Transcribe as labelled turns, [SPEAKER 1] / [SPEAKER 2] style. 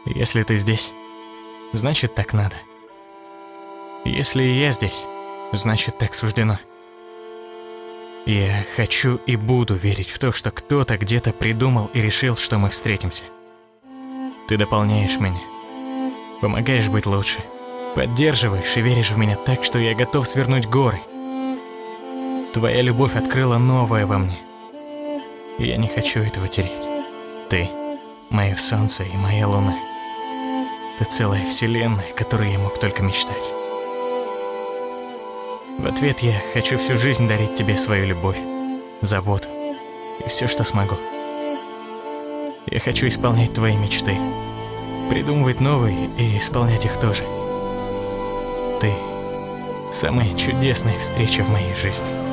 [SPEAKER 1] Если ты здесь, значит так надо. Если и я здесь, значит так суждено. Я хочу и буду верить в то, что кто-то где-то придумал и решил, что мы встретимся. Ты дополняешь меня, помогаешь быть лучше, поддерживаешь и веришь в меня так, что я готов свернуть горы. Твоя любовь открыла новое во мне. И я не хочу этого терять. Ты – мое солнце и моя луна. Ты целая вселенная, которой я мог только мечтать. В ответ я хочу всю жизнь дарить тебе свою любовь, заботу и все, что смогу. Я хочу исполнять твои мечты, придумывать новые и исполнять их тоже. Ты – самая чудесная встреча в моей жизни.